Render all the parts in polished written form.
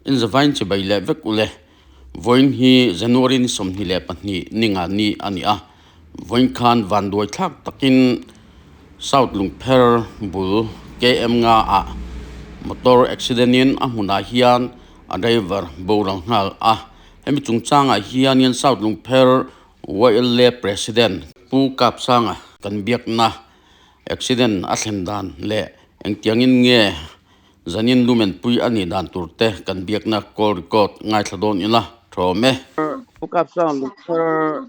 In zavain chibai leh vek ule. Vawiin hi January ni 22 ninga ni a ni a. Vawiin khan vanduai thlak takin South Lungpher bul KM nga ah motor accident in a hmunah hian a driver boral nghal a. Hemi chungchangah hianin South Lungpher YLA President Pu Kapsanga kan biakna accident a thlen dan leh engtiangin nge zanin lumen pui a nih dan tur te kan biakna call record ngaithla dawn ila thawm e. Pu Kapsanga Lungpher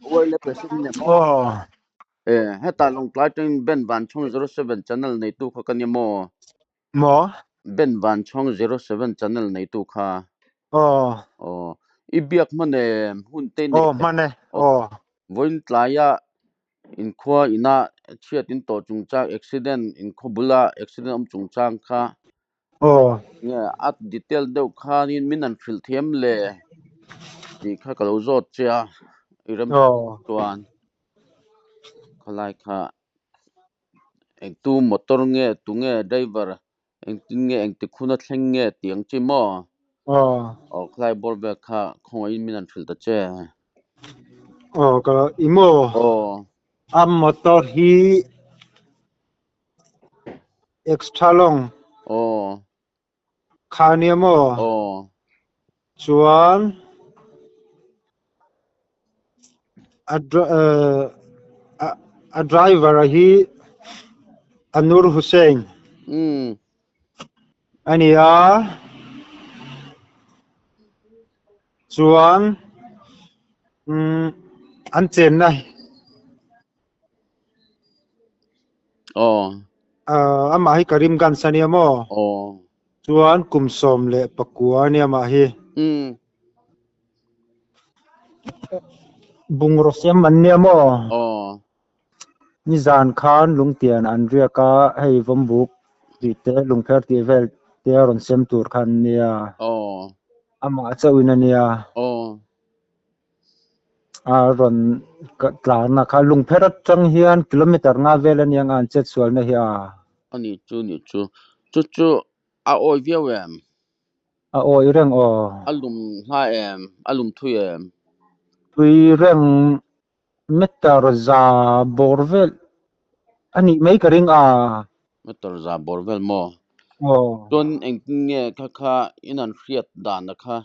YLA President em Aw. E, hetah Lawngtlai atangin Ben Vanchhawng 07 channel neitu kha ka ni maw? Maw? Ben Vanchhawng 07 channel neitu kha. Aw. Aw, i biak hman em? Hun te nei Aw, hman e. Aw. Vawiin tlaia inkhua ina chhiat in tawh chungchang accident inkhaw bula accident awm chungchang kha Aw. nge a detail deuh khanin min han hrilh thiam le tih kha ka lo zawt che a, i rem Aw. chuan khalai kha engtu motor nge tunge driver engtin nge engtik huna thleng nge tih ang chi maw? Aw. Aw khalai bawr vel kha khawngaihin min han hrilh ta che. Aw ka i maw? Aw. A motor hi extra long. Aw. Kha nia maw? Aw. Chuan a a driver a hi Anur Hussain. Umm. A ni a. Chuan umm an chenna Aw. Amah hi Karimganj a nia maw? Aw. Chuan kum 19 a nia amah hi. Umm. Bungraw sem an nia maw? Aw. Nizan khan lungtian an riak a, hei vawmbuk tih te lungpher tih vel te a rawn sem tur kha an nia. Aw. Amah chauhin a nia. Aw. A rawn tlarna kha lungpher atang hian kilometer nga vel a nia nga an chet sualna hi a. A nih chu nih chu. Chu chu a awi viau em? A awi reng aw. A lum hla em? A lum thui em? Tui reng meter za bawr vel a nih mai ka ring a. Meter za bawr vel maw? Aw. Chuan engtin nge kha kha in an hriat dan a kha?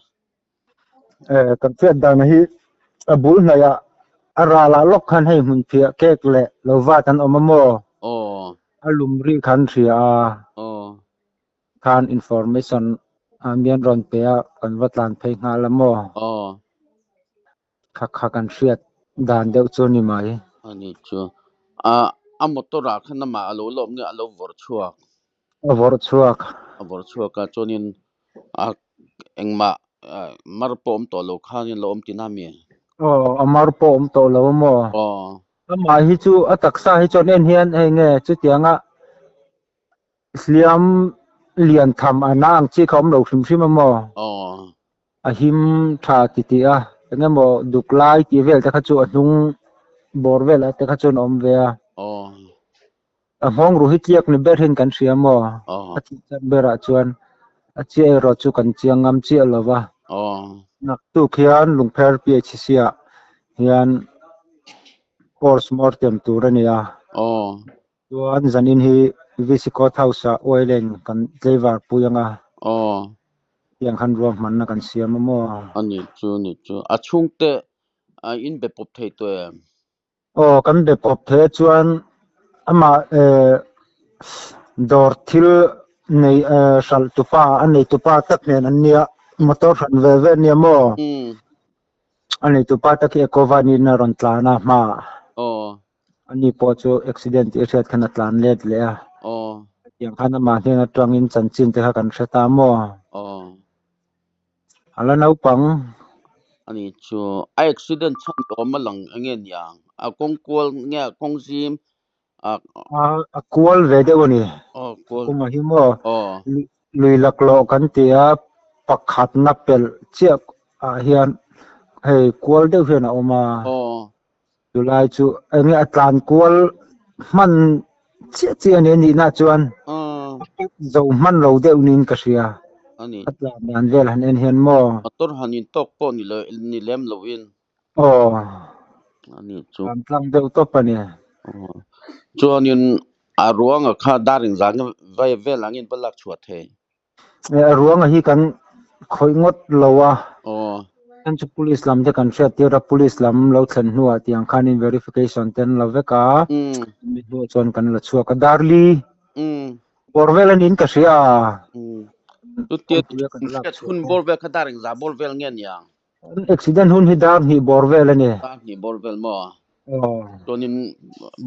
Kan hriat dan hi a bul hnaihah a ralah lawk khan hei hmun phiah kek leh lo vat an awm a maw? Aw. A lum rih khan hria a. Aw. Khan information a mian rawn pe a kan va tlan phei nghal a maw? Aw. Kha kha kan hriat dan deuh chu a ni mai. A ni chu. A a motor ah khan amah a lo lawm nge a lo vawrh chhuak? A vawrh chhuak. A vawrh chhuak a chuanin a engmah mar pawh awm tawh lo khanin lo awm tihna a mi? Aw a mar pawh awm tawh lo a maw? Aw. Amah hi chu a taksa hi chuan en hian hei nge chutianga hliam lian tham a na ang chi kha awm lo hrim hrim a maw? Aw. A him tha ti tih a, eng emaw duk lai tih vel te kha chu a hnung bawr velah te kha chuan a awm ve a. Aw. A nghawng ruh hi tliak ni ber hian kan hria maw? Aw. A tih chat berah chuan a chiah erawh chu kan chiang ngam chiah lo va. Aw. Naktuk hian Lungpher PHC ah hian post mortem tur a ni a. Aw. Chuan zanin hi VC Court House ah Oil-in kan tlaivar pui ang a. Aw. Tiang khan ruahmanna kan siam a maw? A nih chu, nih chu. A chhungte in be pawp thei tawh em? Aw, kan be pawp thei a chuan amah dawr thil nei hralh tupa, a nei tupa tak hnen an nia, motor hran ve ve ania maw? A nei tupa tak hi Ecova niin a rawn tlan a hmaah. Aw. Ani pawh chu accident tih a hriat khan a tlan let leh a. Aw. Tiang khan amah hnen atangin chanchin te kha kan hre ta maw? Aw. A la naupang. Ani chu a accident chhan awm a lang enge niang? A kawng kual nge a kawng zim? A a kual ve deuh a ni. Aw kual. Kawng a hi maw? Aw. Lui laklawh kan ti a, pakhatna pelh chiah ah hian hei kual deuh hian a awm a. Aw. Chulai chu enge a tlan kual hman chiah chiah a ni a nihna chuan zo hman lo deuh niin ka hria. Ani. A tlan dan vel han en hian maw? Motor han in tawk pawh ni lo ni lem lo in. Aw. Ani chu. Tlan tlang deuh tawp a ni. Aw. Chuanin a ruanga kha dar in zan vai vel angin va lak chhuah thei. A ruanga hi kan khawih ngawt lo a. Aw. Kan chu police lam te kan hriat tir a, police lam lo thlen hnuah tiang khanin verification te an la vek a. Mi hnuah chuan kan la chhuak a. Darli. Bawr vel a niin ka hria a. Chutia hriat hun bawr vel kha dar engzah bawr vel nge nia? Accident hun hi dar hnih bawr vel a ni. Dar hnih bawr vel maw? Chuanin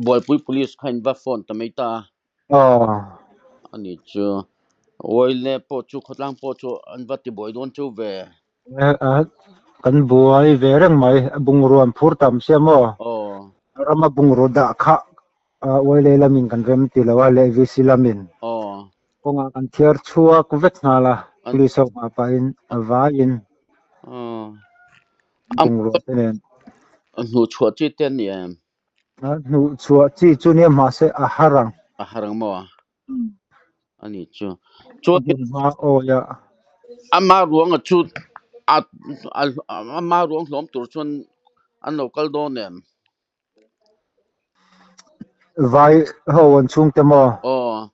Bualpui Police kha in va phone ta mai ta a. Ani chu Oile pawh chu khawtlang pawh chu an va tibuai dawn cheu ve. Kan buai ve reng mai, bungrua an phur tam sia maw? Rama bungrua dah kha Oile lamin kan rem ti lo a, leh VC lamin. Kawngah kan thiar chhuak vek nghal a, police ho hma pahin a vaiin bungrua te nen. Hnuhchhuah chi te an ni em? Hnuhchhuah chi chu nia mahse a har ang. A har ang maw? Ani chu. Chuan hma awi a. Ama ruanga chu a ama ruang hlawm tur chuan an lo kal dawn em? Vai ho an chhungte maw? Aw.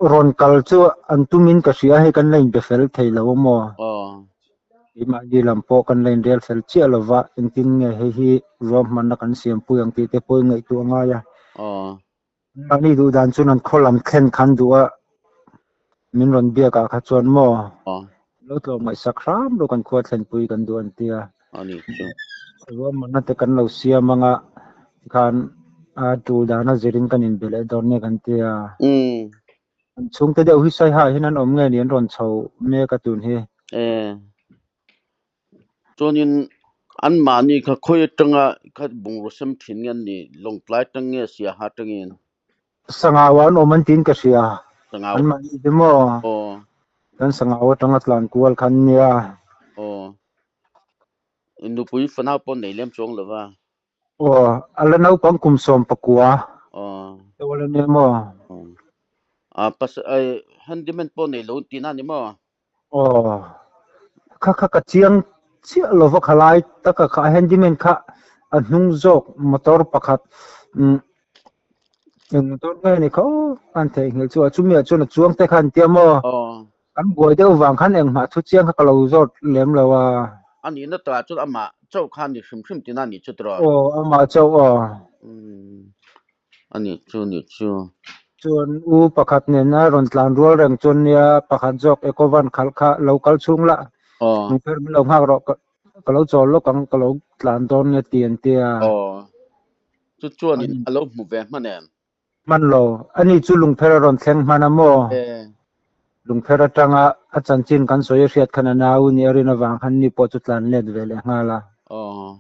Rawn kal chu an tumin ka hria hei kan la inbe fel thei lo maw? Aw. Keimahni lam pawh kan la inrel fel chiah lo va, engtin nge hei hi ruahmanna kan siampui ang tih te pawh i ngaihtuah ngai a. Aw. Mahni duh dan chuan an khaw lam thlen khan duh a, min rawn biak ah kha chuan maw lo tlawm ngaihsak hram lo kan khua thlenpui kan duh an ti a. Ruahmanna te kan lo siam anga tikhan a tul dana zirin kan inbe leh dawn nia kan ti a. An chhungte deuh hi Saiha hian an awm nge ni an rawn chho mek a tun hi. Chuanin anmahni kha khawi atanga kha bungraw sem thin nge an nih? Lawngtlai atang nge Siaha atangin? Sangau ah an awm an tiin ka hria. Sangau. Anmahni hi maw? Aw. Kan Sangau atanga tlan kual kha an nia. Aw. Nupui fanau pawh nei lem chuang lo va. Aw, a la naupang kum 14. Aw. Aw la nia maw? Aw. A pas ai handyman pawh nei lo tihna a ni maw? Aw, kha kha ka chiang chiah lo va khalai taka kha a handyman kha a hnung zawk motor pakhat umm eng motor nge ni kho an theihnghilh chu a chumi ah chuan a chuang te kha an tia maw? Kan buai deuh vang khan engmah thu chiang kha ka lo zawt lem lo a. A nihna takah chuan amah chauh kha a ni hrim hrim tina a nih chu tiraw? Aw, amah chauh aw. Umm A nih chu nih chu. Chuan u pakhat nena rawn tlan rual reng chuan nia pakhat zawk Ecovan khalh kha lo kal chhung la, lungpher min lo nghak rawh ka lo chawl lawk ang ka lo tlan dawn nia ti an ti a. Aw. Chu chuan in a lo hmu ve hman em? Hman lo. Ani chu lungpher a rawn thleng hman a maw? Lungpher atanga a chanchin kan sawi a hriat khan a nau nih a rin avang khan ni pawh chu tlan let ve leh nghal a. Aw.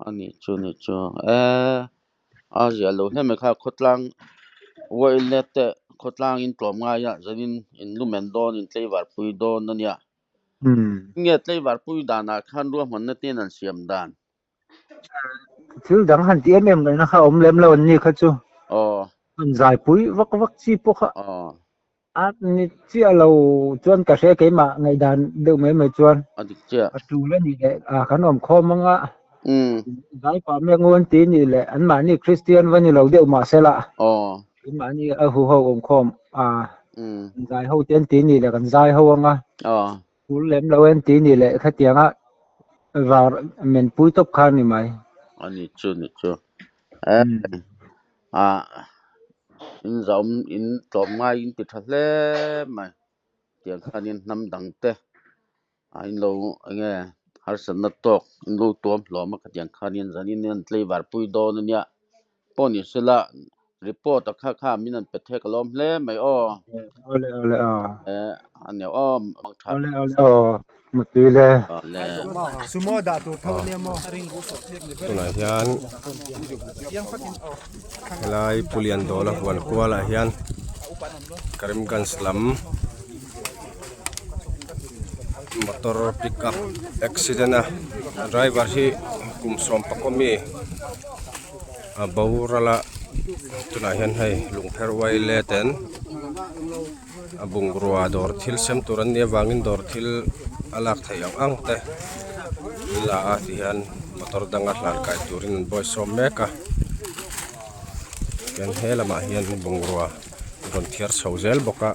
A nih chu nih chu e a ziah lo hle mai kha khawtlang uaile te khawtlang in tlawm ngai a zanin in lumen dawn in tleivar pui dawn a nia nge tleivar pui danah khan ruahmanna te in an siam dan. Thil dang han ti em em ngaihna kha awm lem lo an ni kha chu. An zai pui vak vak chi pawh kha. A ni chiah lo chuan ka hria keimah ngaihdan deuh mai mai chuan A dik chiah. A tul a nih leh a kan awm khawm anga zai pah mek ngu an ti nih leh anmahni Kristian va ni lo deuh mahse la anmahni a hu ho awm khawm a zai ho te an ti nih leh kan zai ho anga tul lem lo an ti nih leh khatianga var men pui tawp kha a ni mai. A ni chu ni chu. A in zawm in tlawm ngai in ti tha hle mai tiang khanin hnam dang te a in lo eng nge harsatna tawk in lo tuam hlawm a khatiang khanin zanin an tlaivar pui dawn a nia pawh ni sela report a kha kha min an pe thek alawm hle mai aw. Awle awle aw. Eh a nia aw mang tha. Awle awle aw mutui le. Awle. Sumo dah tur tho nia maw. Tunah hian helai Pulian dawla huan kualah hian Karimganj lam motor pick up accident a driver hi kum 14 mi a boral a tunah hian hei lungpher uai let in. A bungrua dawr thil sem tur an nih avangin dawr thil a lak theih ang ang te an la a tihian motor danga hlan kai turin an bawisawm mek a tihian he lamah hian bungrua rawn thiar chho zel bawk a.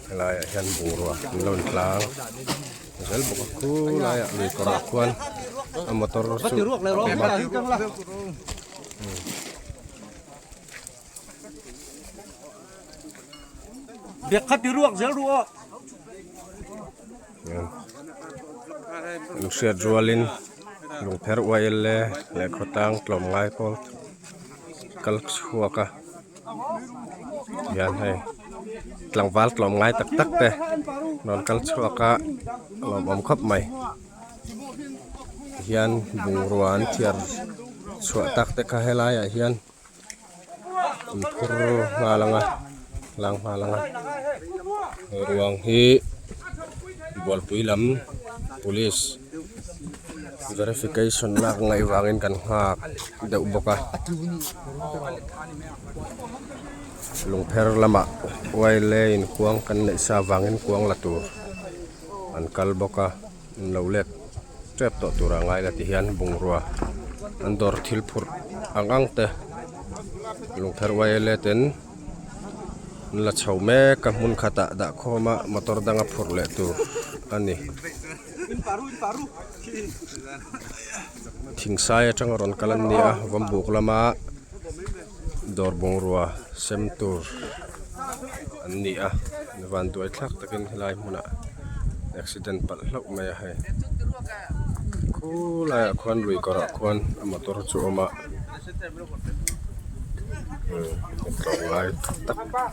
Helaiah hian bungrua an lo intlang zel bawk a khulaiah lui kawrah khuan a motor chu a awm a. An hriat rualin lungpher uail leh lehkhawtang tlawmngai pawl kal chhuak a hian hei tlangval tlawmngai tak tak te rawn kal chhuak a lawmawm khawp mai tihian bungrua an thiar chhuah tak te kha helaiah hian an phur nghal ang a lang nghal ang a ruang hi bualpui lam police verification lak ngaih vangin kan nghak deuh bawk a lungpher lamah uaile inkuang kan neih sa vangin kuang la tur an kal bawk a an lo let tep tawh tura ngai la ti hian bungrua an dawr thil phurh ang ang te lungpher uaile ten an la chho mek a hmun khatah dah khawm a motor danga phurh leh tur a ni. Thingsai atanga rawn kal an ni a Vawmbuk lama dawr bungrua sem tur an ni a van duai thlak takin helai hmunah accident palh hlauh mai a hei khulaiah khuan lui kawrah khuan a motor chu a awm a tlawmngai tak tak.